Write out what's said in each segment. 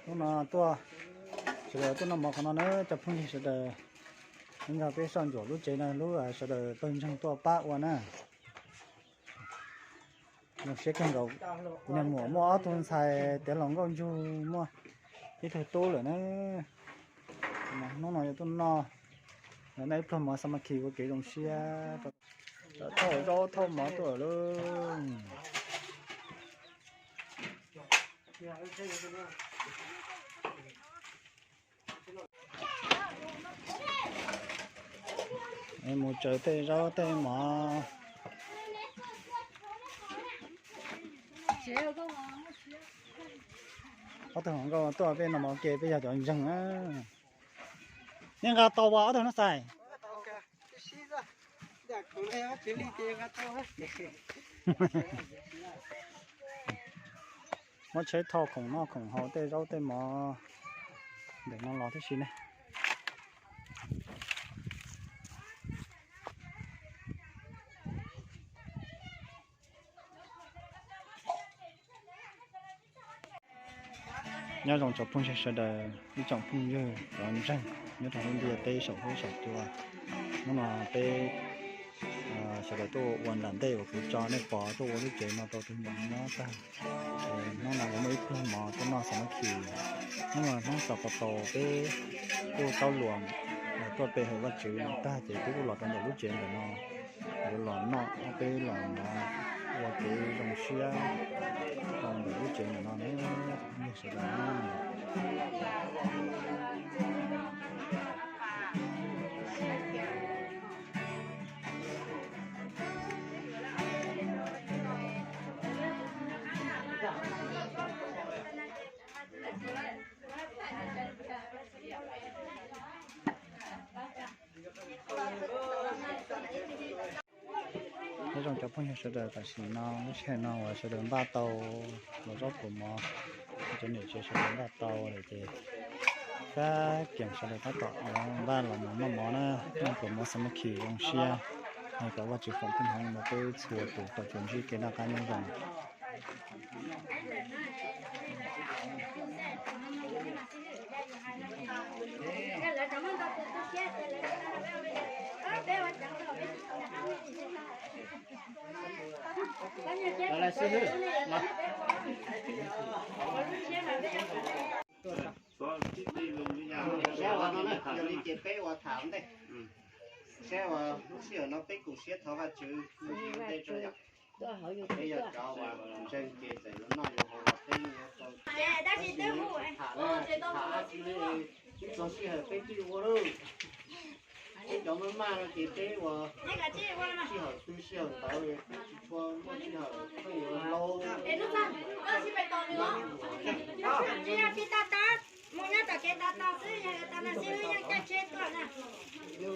Hnub no tuaj, sawv daws tuaj noj mov qhov no na cov phooj ywg sawv daws. Nyob nrog peb soj ntsuam lub tsev no, lub sawv daws pawg ntseeg tuaj pab ua na. Zoo siab kawg nkaus, niag muam muaj ob tug ntxhais tiav hluas nkauj ntsug, muaj ib tug tub lawm na. Hnub no yuav tuaj noj, noj ib pluag mov xav mas khi ua kev zoo siab. Thauj zaub thauj mov tuaj lawm. Mus tsaws tej zaub tej mov. Ob tug hluas nkauj tuaj peb noj mov ua ke, peb yog cov ntseeg na. Nej nqa tau os ob tug no xais. Muab tsheb thauj khoom noj khoom haus tej zaub tej mov ntawm no los tib si ne. Nyob zoo cov phooj ywg sawv daws, ib tsoom phooj ywg cov ntseeg nyob rau lub ntiaj teb saum huab saum cua. Hnub no peb sawv daws tuaj ua nram ntej uas kuv tso nej pom tuaj ua lub tsev no tau tus me nyuam nyob tag. Hnub no yuav muaj ib pluag mov tuaj noj xav mas khi. Hnub no hnub Xanpataus peb kuj taub luam tuaj pe hawm Vajtswv tag ces peb kuj los rau ntawm lub tsev ntawm no. Yuav los noj, peb los nov ua kev zoo siab rau ntawm lub tsev ntawm no ne, phooj ywg sawv daws. Nyob zoo cov phooj ywg sawv daws, tam sim no lub sij hawm no uas sawv daws npaj tau los zaub pluas mov, cov niam tsev sawv daws npaj tau lawm ces kab kias sawv daws tab tom npaj los mus noj mov na, noj pluas mov xav mas khi zoo siab, kom Vajtswv foom koob hmoov rau peb txhua tus tau tsuas ntsib kev noj qab nyob zoo. Saib ua no na, yog li ces peb ua tham ua ntej, saib ua lub sij hawm no peb kuj siab thov Vajtswv ua ntej tso yom. Peb yog cov uas ntseeg ces txawm yuav noj yuav haus los peb yeej yuav tau tham, tham dab tsi li, ib txog sij hawm peb twb ua lawm. Peb cov maj maj no ces peb ua sij hawm twg sij hawm ntawd, peb tsis tshua muaj sij hawm pheej yuav hlub. Mus nyob tom kev tos tos xwb, yog tos tos xwb yeej caij tsheb tuaj na. Tsis yog,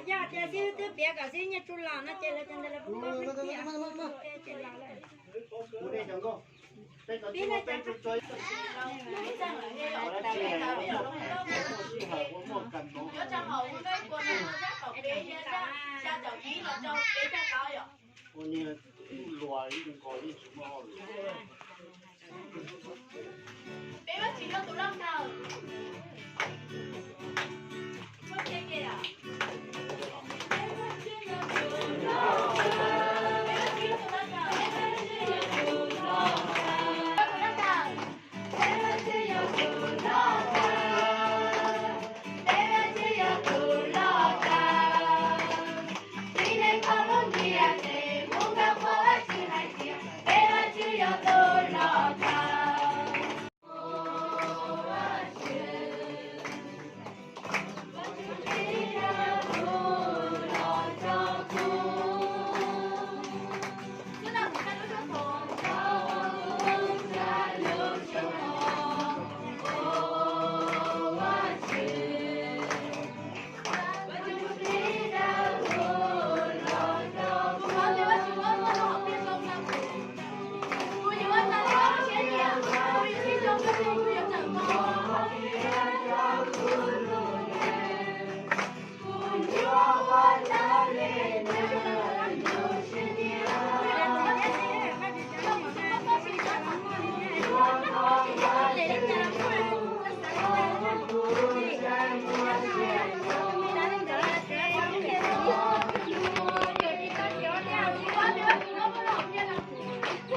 yog tias xib hwb twb piav kom xib hwb Nyiaj Tsu los no ces lawv cov ntawd lawv kuj muaj hwj chim ces los lawm. Peb no tsis muaj peb tsuas tsuas, muaj sij hawm ua muaj kam no. Ua niag luas ib nkaus yeej tsis muaj hauj lwm.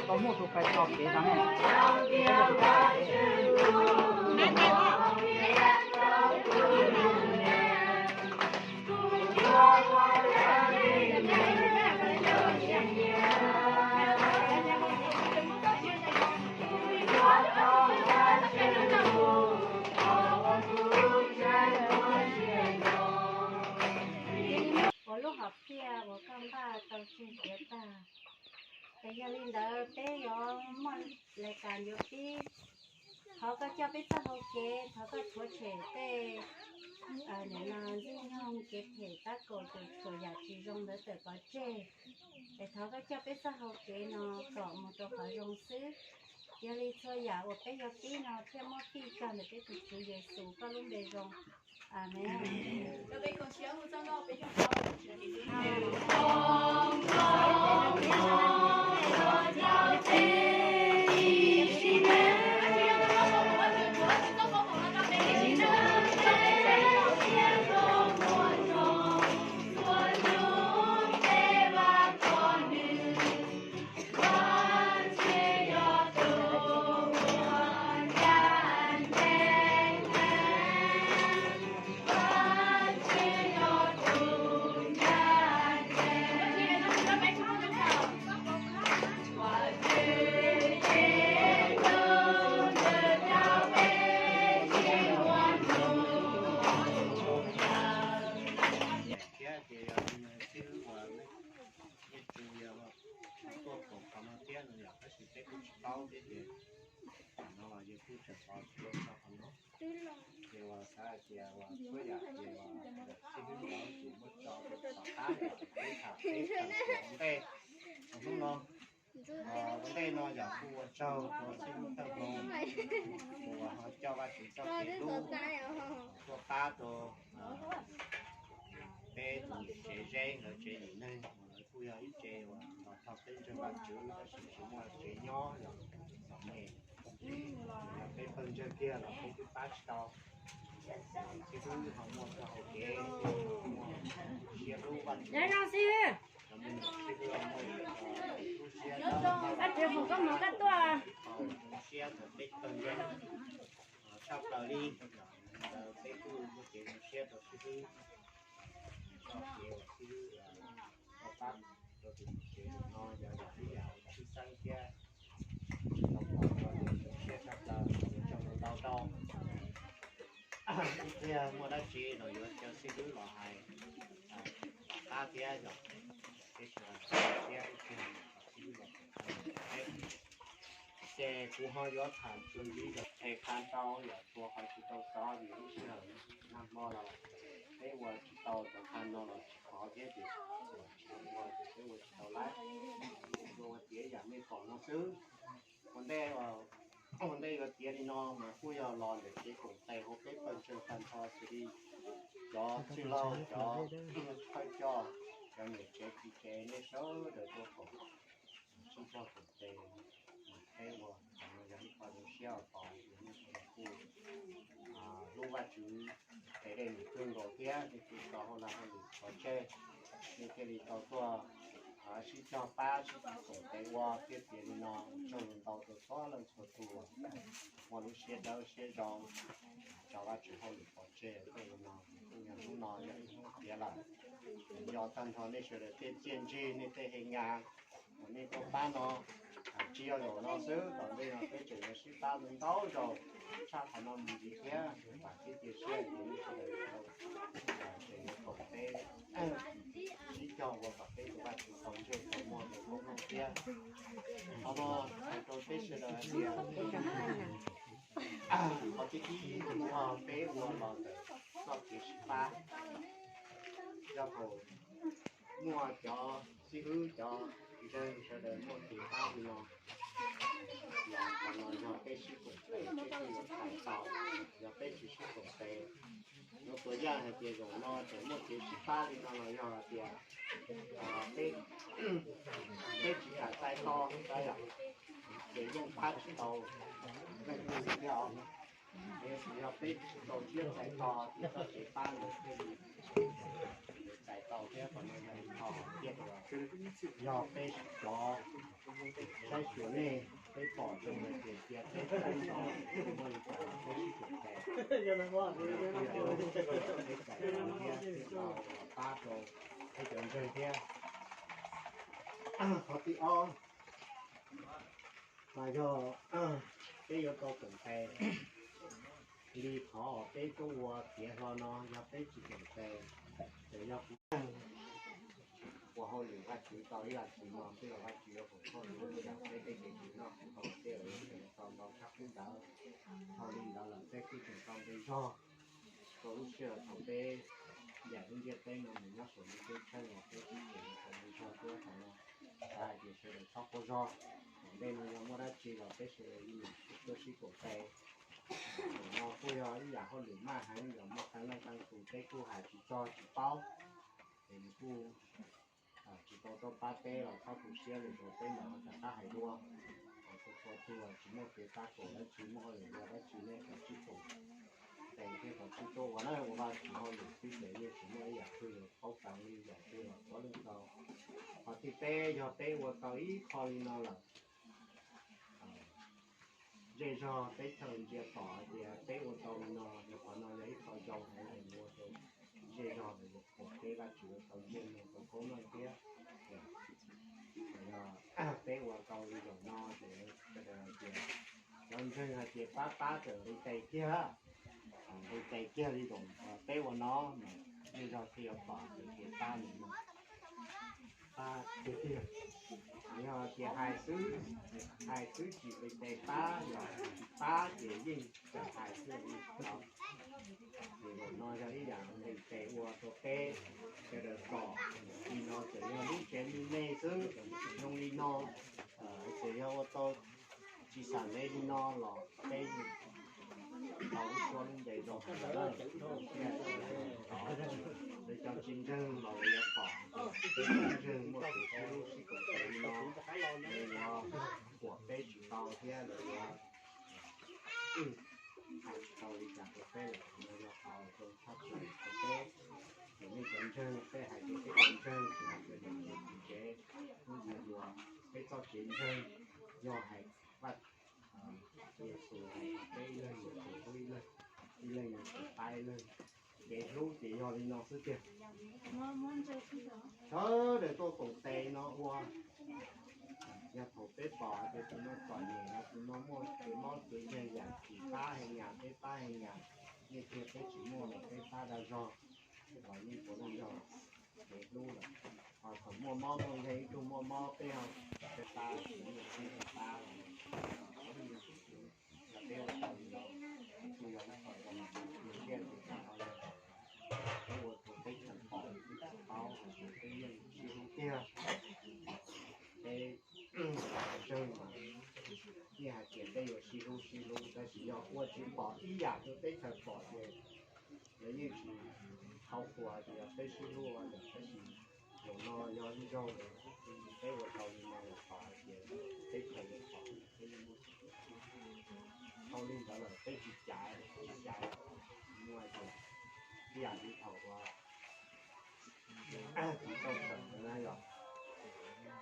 Tau muaj tus pais txog kev no ne. Ua lub hom phiaj uas koj npaj tau tseg tiav tag. Ces yog li ntawd peb yuav muaj lais kas yuav pib. Thov koj coj peb txoj hau kev, thov koj rhuav tshem tej nim no ntxwg nyoog kev phem tab kaum tus txhua yam tsis zoo ntawd tawm pov tseg. Es thov koj coj peb txoj hau kev no kom mus rau qhov zoo xwb. Yog li txhua yam uas peb yuav pib no thiaj muab fij txog ntawm peb tus Tswv Yexus koj lub npe zoo. Amees. Thiab ces yog xib hwb uas nej tsu yog tuaj koom qhov no thiab no yom, tab sis peb kuj tsis paub thiab ces tam no los yog kuj tseem pov tsis tau qhov no. Ces uas xav hais tias uas txhua yam ces uas xib hwb los ces muab tso rau tom qab peb tham peb tham ua ntej. Hnub no ua ntej no yog kuj ua tsaug rau xib hwb Thawj Hmoo uas ho coj Vajtswv txoj kev hlub tuaj pab rau peb tus tsev Zeb lawv tsev yim neeg uas lawv kuj yog ib tsev uas los txog peb ntseeg Vajtswv tab sis tsis muaj tsev nyob yog los me. Yog peb pawg ntseeg kiag los peb twb pab tsis tau. Xib hwb ho muaj txoj hau kev, muaj siab hlub Vajtswv, xib hwb ho muaj lub siab, Vajtswv foom koob hmoov koj tuaj, siab rau peb pawg ntseeg tshaj plaws li. Peb kuj muaj kev zoo siab rau xib hwb, txoj kev uas xib hwb tau pab rau tus tsev no yog yam ib yam tshwj xeeb thiab tsis tau pom tau zoo siab tshaj plaws, ua tsaug ntau rau. Ib pliag muaj dab tsi los yuav caw xib hwb los hais tom qab thiab yom. Peb sawv daws siab ib pliag kom xib hwb los peb. Ces kuv ho yuav tham txuas ntxiv yog qhia qha ntau yom, txhua qhov tsis tau xov vim lub sij hawm nag hmo los peb ua tsis tau cov qha no los tsis khov thiab ces tsis tau ua ces peb ua tsis tau lawm. Ua tiav yam nej pom no xwb. Ua ntej, ua ntej yuav tiav li no mas kuj yog los ntawm tsev koom tes hauv peb pawg ntseeg tag nrho xws li cov txwj laug, cov thawj coj, cov niam tsev txiv tsev, nej sawv daws tuaj koom sib cog koom tes. Peb ua qhov no yog ib qho zoo siab uas pom yog nej sawv daws kuj hlub Vajtswv, tes dej num kawg nkaus thiab nej kuj tso hauj lwm pov tseg, nej thiaj li tau tuaj sib cog pab sib koom tes ua thiab tiav li no. Ua tsaug ntau rau txhua leej txhua tus uas muaj lub siab dawb siab zoo tso Vajtswv hauj lwm pov tseg. Tej li no kuj yog hnub no yog ib hnub tiav lawm, yog tag nrho nej sawv daws tej txiaj ntsig, nej tej hee nyas uas nej tuaj pab no, tsis yog zaum no xwb, tom ntej no peb tseem yuav sib pab ntau zaus tshaj qhov no mus ntxiv thiab. Vam thiab cia siab tias nej sawv daws tseem yuav koom peb sib cog ua kom peb tus Vajtswv tau ntsej tau muag ntau koob hmoov thiab. Qhov no hais rau peb sawv daws hais tias qhov thib ib yog peb ua los ntawm txoj kev sib pab, yog thaum muaj cov xib hwb cov ntseeg sawv daws muaj kev pab li no, los qhov no yog peb sib koom tes peb thiaj yuav tau. Yog peb tsis sib koom tes, yuav tuav yaj hais tias zaum no tseem muaj kev sib pab li no los yog hais tias peb, peb tsis kam txais tos, yog ces yeej pab tsis tau leej twg li thiab os. Ces yog peb tsis txaus siab txais tos ces txoj kev pab ntawd thiaj li txais Tau thiab, qhov no yog ib qho tiag, yog peb cov saib xyuas nej, peb pom zoo hais tias cia peb tau tau muaj li cas peb sib koom tes, peb cais thiab peb tau pab rau peb cov ntseeg thiab. Qhov thib ob mas yog peb yuav tau koom tes li qhov peb tuaj ua tiav hlo no, yog peb tsis koom tes, ces yog kuv ua hauj lwm Vajtswv tau ib yam tsis no xwb los Vajtswv yuav foom koob hmoov rau peb tej kev tsis noj tau tej uas yuav tau ntau tshaj qub ntawd. Thaum li ntawd lawm peb kuj tseem tau nqi zog rau lub sij hawm thaum peb ncaim lub ntiaj teb no mus nyob saum lub teb chaws los peb kuj tseem tau nqi zog thiab. Thaum no kuv hais tias sawv daws txhob quaj zog, tom ntej no yog muaj dab tsi los peb sawv daws ib nus tuaj sib koom tes. Thaum no kuj yog ib yam hauj lwm maj heev, yog muaj qee leej qee tus peb kuj hais tsis txog tsis paub, ces nws kuj tsis tau tuaj pab peb los txhob tu siab li rau peb mam rov qab hais dua. Txhua txhua tug tsis muaj kev pab koom dab tsi, muaj hauj lwm ua dab tsi nej kom sib koom tes thiab kom sib tuaj ua na, ua Vajtswv hauj lwm xwb ces yeej tsis muaj ib yam twg yuav paub peev li yam twg los txhob leej tau. Qhov thib peb yog peb ua tau ib qho li no lawm, zej zog teb chaws ntsia tom hais tias peb ua tau li no, yog qhov no yog ib qho zoo heev es ua rau zej zog los yog pom peb Vajtswv ua tau ntsej muag tau koob meej thiab. Yog peb ua tau li zaum no ces sawv daws hais tias cov ntseeg hais tias pab pab tawm nqi tes kiag, nqi tes kiag li zaum peb ua no, zej zog thiaj yuav pom tias kev pab nws pab tiag tiag. Yog tias hais xwb, hais xwb tsis nqi tes pab, yog tsis pab ces yeej txawm hais xwb li no. Ces zaum no yog ib yam nqi tes ua rau peb sawv daws pom li no, txawm yog lub tsev me me xwb zoo li no, txawm yog ua tau tsis xam ntev li no los peb tau lub suab lub npe zoo heev lawm. Lawv cov tsis ntseeg los lawv yuav pom, peb tsis ntseeg muaj tus sib hlub sib koom tes li no, lawv yuav thuam peb tsis tau thiab lawv yuav hais tsis tau li cas rau peb lawm. Qhov no yog qhov zoo tshaj plaws rau peb. Ces nej cov ntseeg, peb hais tias peb cov ntseeg tsis hais tias niam tsev txiv tsev, hnub ntxhais hluas, peb txoj kev ntseeg yog hais Vaj Yexus hais peb ib leeg, Yexus hlub ib leeg, ib leeg Yexus pab ib leeg. Kev hlub ces yog li no xwb tiag. Sawv daws tuaj koom tes no ua. Yog thaum peb pom hais tias tus no txom nyem los tus no muaj kev mob kev nkeeg yam tsis pab heev yam, peb pab heev yam, nej tias peb tsis muaj los peb pab dag zog, los yeej puav leej yog kev hlub lawm. Ho thaum muaj mob muaj nkeeg, ib tug muaj mob peb ho pab, peb pab, yog peb ua tau li no, kuj yog ib qho zoo, yog tias thaum no yog peb ua rau teb chaws pom, peb tsis paub hais tias peb yeej sib hlub tiag. Peb ntseeg mas yeej hais tias peb yuav sib hlub sib hlub, tab sis yog ua tsis pom ib yam rau teb chaws pom ces lawv yeej tsis tau qhuas hais tias yog peb sib hlub ua ntawm, tab sis zaum no yog ib zaug peb ua tau li no los pom hais tias teb chaws yuav pom peb yeej muaj. Dhau li ntawd lawm peb tsis caiv, tsis caiv, muaj hais tias ib yam li thaum uas tsis tau sawm ntawd na yog,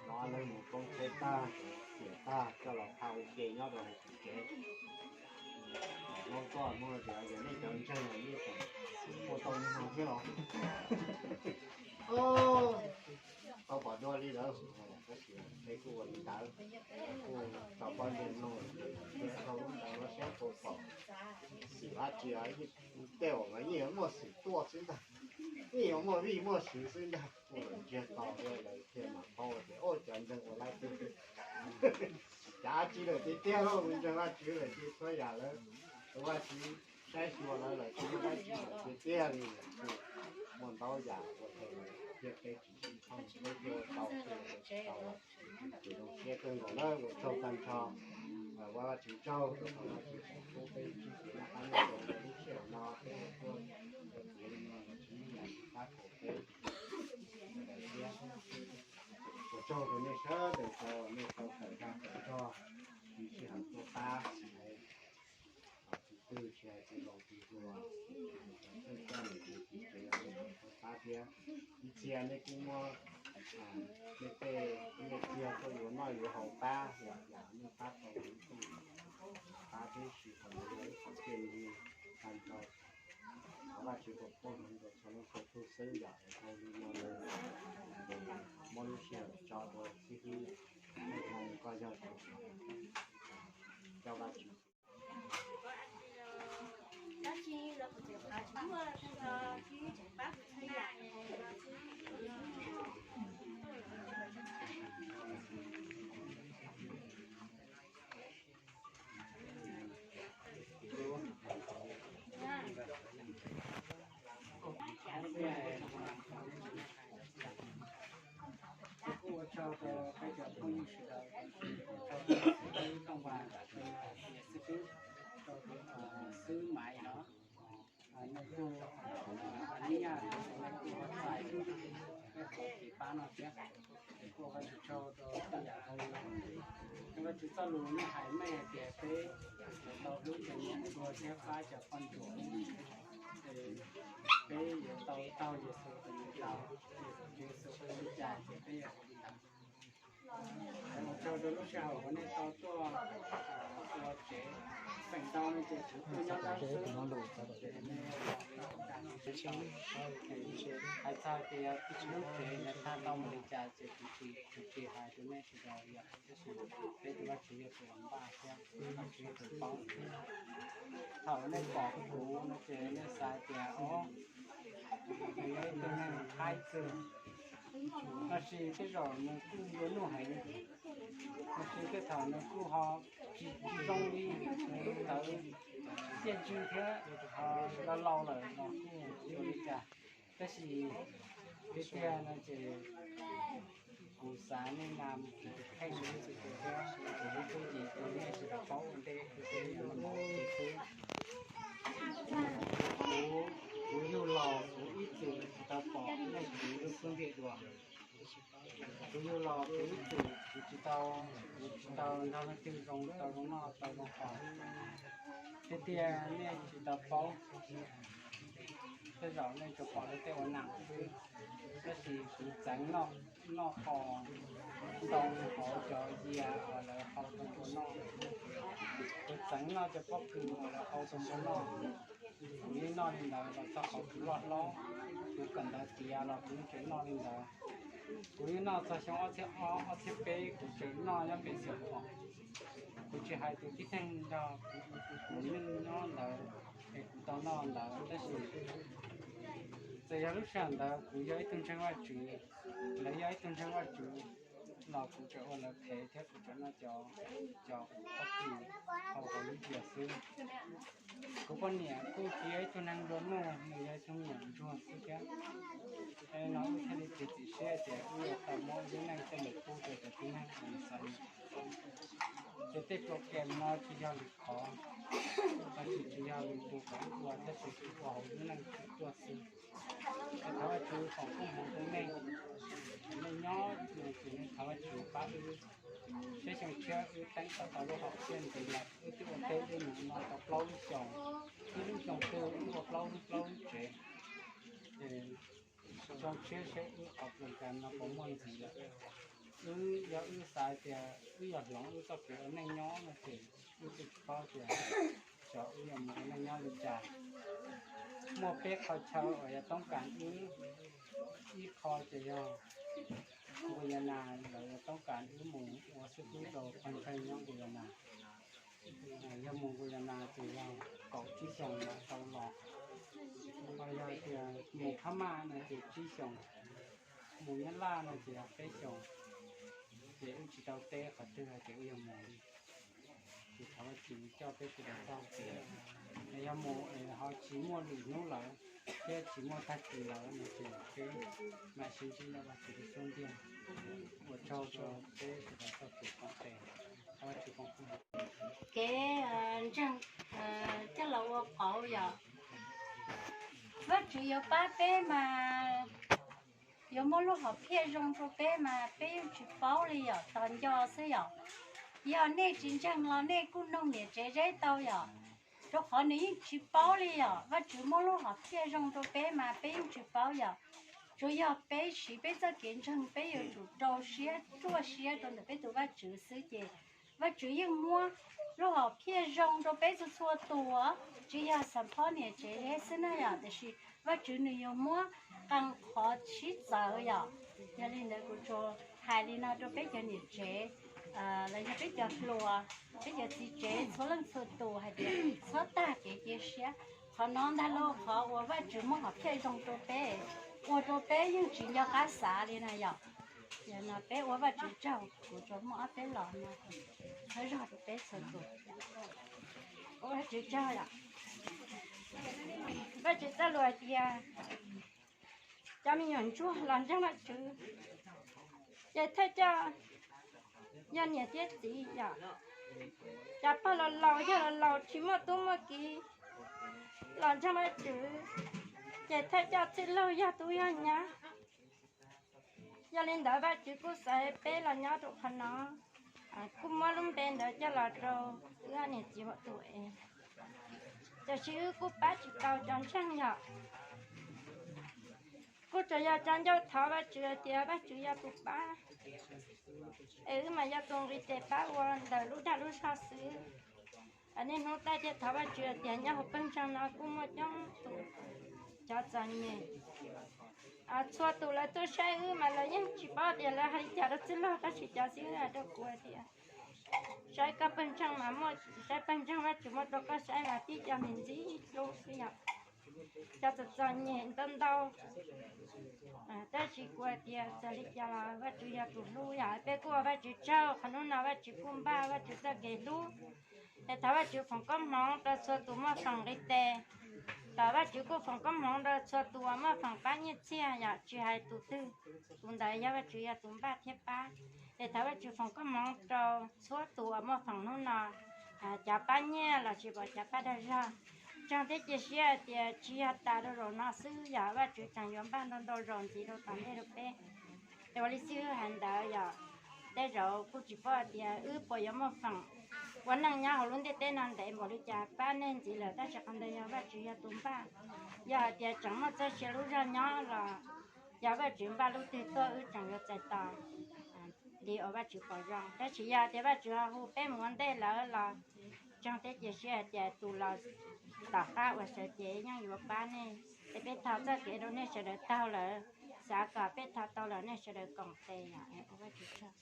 los leej mus poob tsheb tag, xiam tag coj los tha ua ke nyob rau hauv tsev. Hmoob koj Hmoob tias yog nej cov ntseeg yeej tseem ua tau li no thiab los? Tau pom dua li ntawd, tab sis peb kuj ua li ntawd, kuj tau pab ntseeg mloog, peb tau lub ntawd los saib tau pom. Xwm dab tsi yeej, tej uas mas yeej yuav muaj xwm tuaj xwb ntag, yeej yuav muaj vij muaj sw xwb ntag. Kuj lawv ntsiag to thiab lawv thiaj mam paub tias ua cov ntseeg ua laib twg. Cav tsis lawm tiag tiag lauj, ntseeg Vajtswv lawm ces txhua yam lawm, tus Vajtswv saib xyuas lawv lawm tsis muaj dab tsi lawm tiag tiag li. Kuj muaj ntau yam ua rau lawv thiab peb tsis sib thooj, peb thiaj ua tau, peb ua tsis tau lawm. Ces zoo siab kawg nkaus na, ua tsaug tag nrho, ua Vajtswv tsaug rau qhov Vajtswv tseem pub peb sib kev noj qab nyob zoo rau lub sij hawm no, peb ua tuaj ua txiv li no los tsis muaj yam tsis pab tau peb sawv daws thiab. Ua tsaug rau nej sawv daws tau, nej tau tawm dag tawm zog, tsis sij hawm tuaj pab, tsis hais tus twg, tsis hais tus laus tus hluas, tsis hais cov thawj coj niam txiv txiv tsev los nej tau tuaj pab. Ib txhia nej kuj muaj, nej tej nej txiag tuaj yuav noj yuav haus pab, yam nej pab tau ib tug, pab peb sim tau ib qhov txuj ci tag nrho. Thov Vajtswv foom koob hmoov rau txhua leej txhua tug xwb yom, dhau li no muab lub sij hawm tso rau xib hwb Hmoob, koj yog tus coj Vajtswv. Kuv kuj ua tsaug rau peb cov phooj ywg sawv daws, ua tsaug rau xib hwb Tooj Vas, xib hwb, rau xib hwb Maiv no, nej kuj, nej kuj ua txais kev pab no thiab. Kuj ua Vajtswv tsaug rau tej yam zoo, Vajtswv txoj lus nej hais meej hais tias peb yuav tau hlub cov niam hluas thiab pab cov poj ntsuam. Peb yuav tau taug Yexus tus ntawd, Yexus tus ntawd ua li cas ces peb yuav ua li ntawd. Ua tsaug rau lub sij hawm uas nej tau tuaj ua tsev, feem ntau no ces kuv tuaj nyob dab xwb, hais txog tias lub tsev ntawd tag tau mus li cas ces kuv tsis, kuv tsis hais rau nej sawv daws yom, tab sis peb tus Vajtswv yog tus uas npaj thiab, Vajtswv yog tus paub. Thaum nej pom kuv no ces nej xav tias, o, nws yog ib tug neeg haib kawg, tab sis tej zaum nws kuj nplua nuj heev, tab sis tej thaum nws kuj ho tsis zoo li nws lub tawv txiaj ntsig thiab, ho laus laus lawm los kuj tsis ua li cas. Tab sis tiag tiag no ces kuv xav nej na, kuv kheej kuv lub txim tus thiab kuv lub txuj ci rau nej sawv daws paub ua ntej, kuv kuv yug los kuv ib txwm tsis tau pom nej kuv lub xub ntiag dua. Kuv yug los kuv ib txwm kuv tsis tau, kuv tsis tau nrog leej twg zoo tau zoo noj tau zoo haus. Tiag tiag nej tsis tau paub, tej zaum nej tsuas pom lawv tej ua nam xwb, tab sis kuv txeev noj, noj qos ntoo hauv cov yias uas lawv hau rau ntsuag noj, kuv txeev noj cov pob kws uas lawv hau rau ntsuag noj. Kuv yeej noj li ntawd los txog qhov kuv loj hlob, kuv kawm ntawv tiav los kuv yeej tseem noj li ntawd. Kuv yeej noj txog xyoo ob txhiab ob, ob txhiab peb kuv tseem noj nyob pem Xiav Phom. Kuv tsis hais tus tib neeg nrog kuv nyob ntawd es kuv tau noj ntawd, tab sis txawm yog lub sij hawm ntawd kuv yog ib tug ntseeg Vajtswv, lawv yog ib tug ntseeg Vajtswv los kuv tseem ua lawv phem thiab kuv tseem noj cov, cov pob kws hau hauv lub yias xwb. Kuv poj niam kuj tsis yog ib tug neeg nplua nuj, nws yog ib tug me nyuam ntsuag xwb thiab. Es no wb thiaj li txiav txim siab tias wb yuav tau muab wb lub neej coj mus pub rau cov tib neeg uas nws xav. Ces tej program no tsis yog lwm qhov, tab sis tsis yog lwm tus kom wb ua, tab sis wb ua hauv wb lub neej tuaj xwb. Es thov Vajtswv foom koob hmoov rau nej, nej nyob ces thov Vajtswv pab wb. Seb xyoo tshiab wb teeb tau tau lub hom phiaj ntxiv lawm, wb twb ua teb wb mus no tau plaub lub xyoos, ib lub xyoos twg wb ua plaub lub, plaub lub tsev. Ces xyoo tshiab seb wb qhov program no puas muaj ntxiv lawm. Wb yog wb xav tias wb yog hloov wb txoj kev ua neej nyob no ces wb kuj tsis paub tias xyov wb yuav mus ua neej nyob li cas. Muaj peb qhov chaw uas yog toob kas wb, ib qho ces yog Guyana, lawv yuav toob kas wb mus ua xib fwb rau pawg ntseeg nyob Guyana. Yog mus Guyana ces yog kaum tsib xyoos mam tau los. Ho yog tias mus Phab Maj no ces tsib xyoos, mus Nyab Laj no ces yog peb xyoos. Ces wb tsis tau teb qhov twg hais tias wb yuav mus li. Ces thov Vajtswv coj peb sawv daws txoj hau kev. Es yog mus es ho tsis muaj lwm hnub lawm thiab tsis muaj tag kis lawm no ces peb mam sib ntsib nyob Vajtswv lub xub ntiag. Ua tsaug rau peb sawv daws txoj kev koom tes. Thov Vajtswv foom koob hmoov. Kev ntseeg coj los ua pauv yom. Vajtswv yuav pab peb mas, yuav muab lub hom phiaj zoo rau peb mas peb yeej tsis paub li yom, tos nco xwb yom. Yog nej tsis ntseeg los nej kuj noog niam tsev zeb tau yom, rau qhov nws yeej tsis paub li yom. Vajtswv muab lub hom phiaj zoo rau peb mas peb yeej tsis paub yom. Tsuas yog peb siv peb txoj kev ntseeg, peb yuav tsum rau siab ruaj siab rau ntawm peb tus Vajtswv xwb ces Vajtswv yeej muab lub hom phiaj zoo rau peb txhua txhua tus, tsis yog xam phob niam tsev xwb na yom, tiam sis Vajtswv nws yuav muab qee qhov sib txawv yom. Yog li ntawd kuv tsuas hais li no rau peb cov niam tsev, los yog peb cov hluas, peb cov txiv tsev txhua leej txhua tus hais tias txhob tag kev cia siab. Qhov no ntag lauj, qhov uas Vajtswv muab hom phiaj zoo rau peb, ua rau peb yeej tsis nco qab xav li na yom. Yog no peb ua Vajtswv tsaug, kuv tsuas muaj ob peb los no, thawj zog rau peb txhua tus. Ua Vajtswv tsaug yom. Vajtswv txoj lus hais tias cov me nyuam ntsuag los ntseeg Vajtswv, ces thawj coj yog niam thiab txiv yom. Cov pog laus laus yog laus laus tsis muaj tub muaj kiv los ntseeg Vajtswv, ces thawj coj txwj laug yog tub yog nyab. Yog li ntawd Vajtswv kuj xaiv peb los nyob rau qhov no, kuj muab lub npe ntawd coj los rau wb niam txiv tus es, tiam sis wb kuj pab tsis tau cov ntseeg yom. Kuj tsuas yog cov ncauj thov Vajtswv tias Vajtswv yog tus pab, es wb mas yog tus nqis tes pab ua ntawm lub dag lub zog xwb. Niaj hnub taij thiaj thov Vajtswv tias nyob hauv pawg ntseeg no kuj muaj coob tus cov txom nyem, txhua tus lawv tuaj saib wb mas lawv yeej tsis paub tias lawv hais li cas rau txwj laug, tab sis cov xib hwb hais rau kuv hais tias saib koj pawg ntseeg mas muaj, saib pawg ntseeg Vajtswv muab rau koj saib mas tib co me ntxim hlub xwb yom. Cov txom txom nyem ntau ntau, tab sis kuv hais tias txawm li cas los Vajtswv yog tus hlub yom. Peb kuj ua Vajtswv tsaug, qhov hnub no Vajtswv kuj npaj Vajtswv txoj kev hlub, es thov Vajtswv foom koob hmoov rau txhua tus muaj feem nqis tes, thov Vajtswv kuj foom koob hmoov rau txhua tus uas muaj feem pab nyiaj txiag yom, tsis hais tus twg, tus ntawd yog Vajtswv yog tus npaj thiab pab. Es thov Vajtswv foom koob hmoov rau txhua tus uas muaj feem hnub no, cov pab nyiaj los sis pom cov pab dag zog. Tsaug thiab cia siab hais tias tsis yog tas rau zaum no xwb, yog Vajtswv tseem yuav npaj ntau ntau zaus ntxiv rau tom ntej rau peb. Es ua li xib hwb hais ntawd yog tej zaum kuj tsis paub hais tias wb puas yuav muaj feem ua neej nyob hauv lub ntiaj teb no ntev npaum li cas pab nej ntxiv lawm, tab sis qhov ntawd yog Vajtswv yog tus npaj. Yog hais tias tseem muaj txoj sia lub zog nyob los yog Vajtswv npaj lub twg tuaj wb tseem yuav txais tos li uas Vajtswv pom zoo. Tab sis yog tias Vajtswv ho hu peb mus ua ntej lawm los tsaug thiab cia siab hais tias tus los tom qab uas sawv cev yeej yuav pab nej. Es peb thov txoj kev rau nej sawv daws taug lawm, xav kom peb thov tau lawm nej sawv daws koom tes yom. Ua Vajtswv tsaug.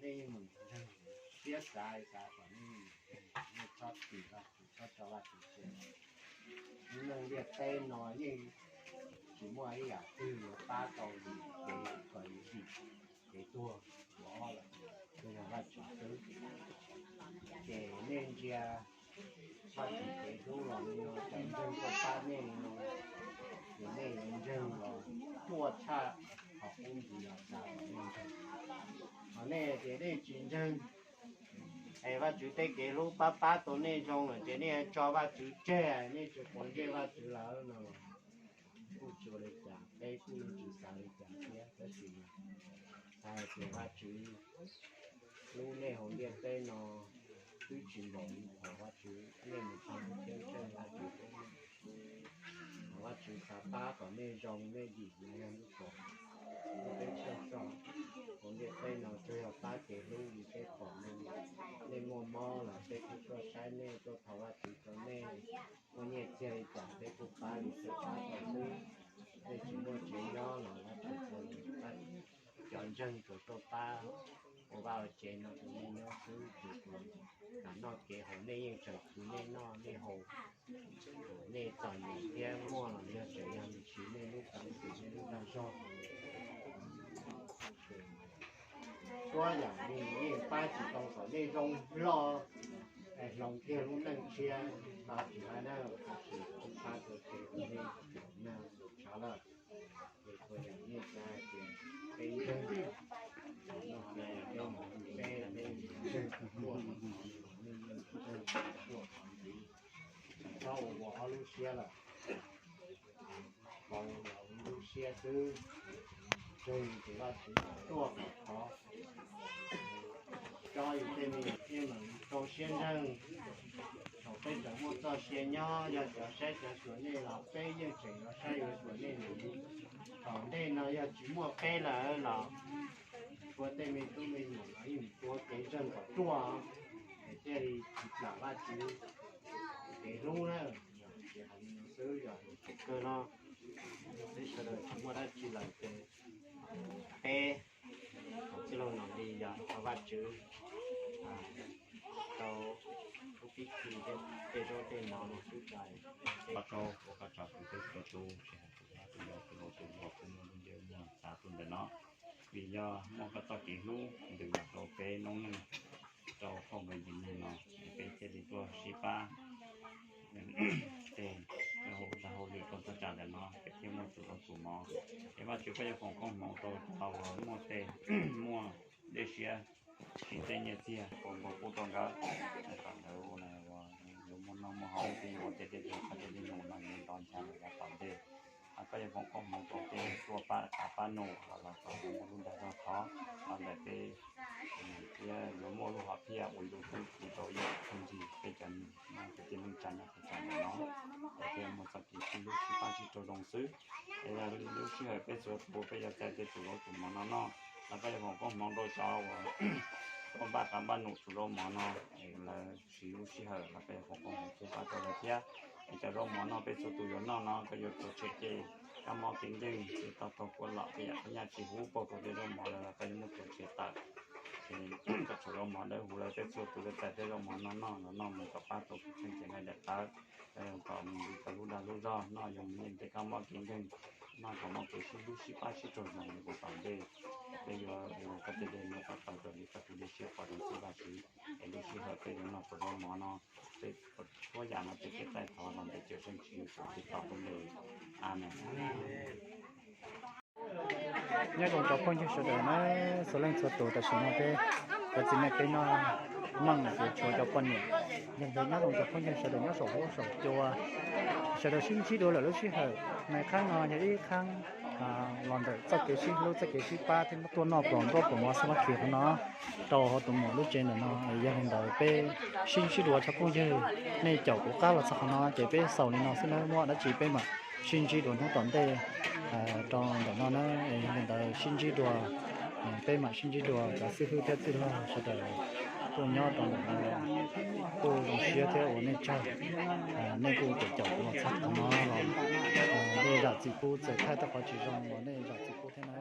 Nej yeej mus ntseeg, siab xav xav kom nej, nej txhob tim Vajtswv, txhob tso Vajtswv tseg. Lub neej ntiaj teb no yeej tsis muaj ib yam twg yuav pab tau yus kev kom yus dim kev tuag, tus ob lawm, twb yog Vajtswv xwb. Ces nej ntsia Vajtswv kev hlub los nws cov ntseeg tuaj pab nej no, ces nej yuav ntseeg los tuaj tshaj qhov qub ntxiv los xav kom nej ntseeg. Ho nej tias nej tsis ntseeg, es Vajtswv tej kev hlub pab pab tau nej zoo lawm ces nej tso Vajtswv tseg, nej tsis quav ntsej Vajtswv lawm no los kuj tsis ua li cas, peb kuj yeej tsis xav li cas thiab, tab sis xav hais tias Vajtswv hlub nej hauv ntiaj teb no twb tsis npaum li qhov Vajtswv nej mus txog mus thiab ntseeg Vajtswv. Thov Vajtswv xav pab kom nej zoo nej dim los yog lub pom, lub peb tshaj soj hauv ntiaj teb no tsuas yog pab kev hlub li peb pom nej, nej muaj mob los peb kuj tuaj saib nej, tuaj thov Vajtswv rau nej, muaj nyiaj txiag li cas peb kuj pab li peb pab tau xwb. Nej tsis muaj tsev nyob los Vajtswv txhua li pab, cov ntseeg tsuas tuaj pab ua vaj ua tsev no rau nej nyob xwb, ces tus kam noj kev haus nej yeej tseem khwv nej noj nej haus. Nej txom nyem thiab muaj los yog tseem yog nws siv nej lub peev xwm nej lub dag zog. Txhua yam li yeej pab tsis tau kom nej zoo loj hloov kiag lub neej tshiab, pab tsis tau na, tab sis kuj pab tau kev ua neej nag tshav lawm. Ces txhua yam nej xav hais tias peb ntseeg Ob lub siab lawm, lub siab xwb, tseg ces Vajtswv tuaj kom thov, coj yus tej me nyuam thiab mas rau siab ntseg. Thaum peb tseem muaj txoj sia nyob, yog cov saib cov xyuas nej los peb yeej tseem yuav saib yuav xyuas nej lawm. Tom ntej no yog tsis muaj peb lawm los tshuav tej me tub me nyuam los yeej tuav kev ntseeg kom ruaj, es thiaj li tsis plam Vajtswv kev hlub na. Ces hais li no xwb, yog thaum kawg no peb sawv daws tsis muaj dab tsi lawm ces peb thaum txij laug no li yog thov Vajtswv rau lub pib khi tej zaub tej mov no xwb. Koj tsaug, ua koj tsaug tus tub tus ntxhais, tus yau tus laus tus hluas, tus muaj lub ntsej muag xav tuaj ntawm no, vim yog muaj koj txoj kev hlub ntws los rau peb noob neej rau phauj Npawg Yim Neeg no, peb thiaj li tuaj sib pab tej hauj lwm rau thaj tsam ntawm no, peb thiaj muaj tus zaub tus mov. Es Vajtswv koj yuav foom koob hmoov rau cov uas muaj tej, muaj dej siab siv tej nyiaj txiag rau nkaus pub rau nkawd, kom nkawd ua, yuav muaj noj muaj haus, tej yuav ua tej dej tej qhov tej dej num no yuav ntov ncha los yav tom ntej. Koj yuav foom koob hmoov rau tej tuaj pab qav pab num los los kom yuav muaj lub dag zog thov los ntawm peb, thiab yuav muaj lub hom phiaj uas yuav kub rau ib txhia ntxi peb cov neeg nyob kwv tij neej tsa nyob thaj tsam ntawm no, es peb muaj txoj kev sib hlub sib pab sib raug zoo xwb. Es yog li lub sij hawm peb txhua tus peb yuav txais tej tus zaub tus mov no noj los koj yuav foom koob hmoov rau cov uas tuaj npaj qav npaj num tus zaub mov no, es lawv siv lub sij hawm los koj yuav foom koob hmoov pub pab rau lawv thiab. Es cov zaub mov no peb txhua tus yuav noj no koj yuav rhuav tshem tej kab mob kev nkeeg, tej tog taug kuaj lom, tej yam tej nyaj tsis huv pauj rau tej zaub mov lawm los koj yuav muab rhuav tshem tawm. Ces koj tshuav zaub mov dawb huv lawm peb txhua tus yuav txais tej zaub mov no noj los noj mus kom pab tau peb txheej txheem laij daim tawv, kom mus ntxiv tau lub dag lub zog, noj yuav mus yeej tej kab mob kev nkeeg, noj kom muaj kev sib hlub sib pab sib raug zoo li mus tom ntej. Peb yuav ua koj tej dej muab koj tau raws li koj tus dej siab pom zoo xwb Vajtswv. Es lub sij hawm peb yuav noj tus zaub mov no, peb txhua yam no peb thiaj taij thov los ntawm Cawmseej Tswv Yexus Khetos lub npe. Amees. Nyob zoo cov phooj ywg sawv daws na, txhua leej txhua tus, tam sim no peb cov txiv neej peb noj meej ces tshuav cov poj niam, yog ntawd nyob zoo cov phooj ywg sawv daws nyob saum huab saum cua, sawv daws sib ntsib dua lawm lub sij hawm na. Qhab no yog ib qhab los ntawm txoj kev sib hlub txoj kev sib pab thiab tuaj noj pluas npauj pluas mov xab mab kis qhov no rau hauv tus muam lub tsev ntawm no. Yog li ntawd peb sib ntsib dua cov phooj ywg, nej caum kuv qab los txog qhov no ces peb xaus li no xwb na, muaj dab tsi peb mam sib ntsib dua hnub tom ntej rau ntawm no na. Yog li ntawd sib ntsib dua, peb mam sib ntsib dua cov xib hwb thiab txwj laug sawv daws tuaj nyob rau ntawm no, kuj zoo siab thiab ua nej tsaug. Nej kuj caum kuv los txog qhov no los, nej zam txim pub, txawm thaij tau qhov tsis zoo los nej zam txim pub thiab na.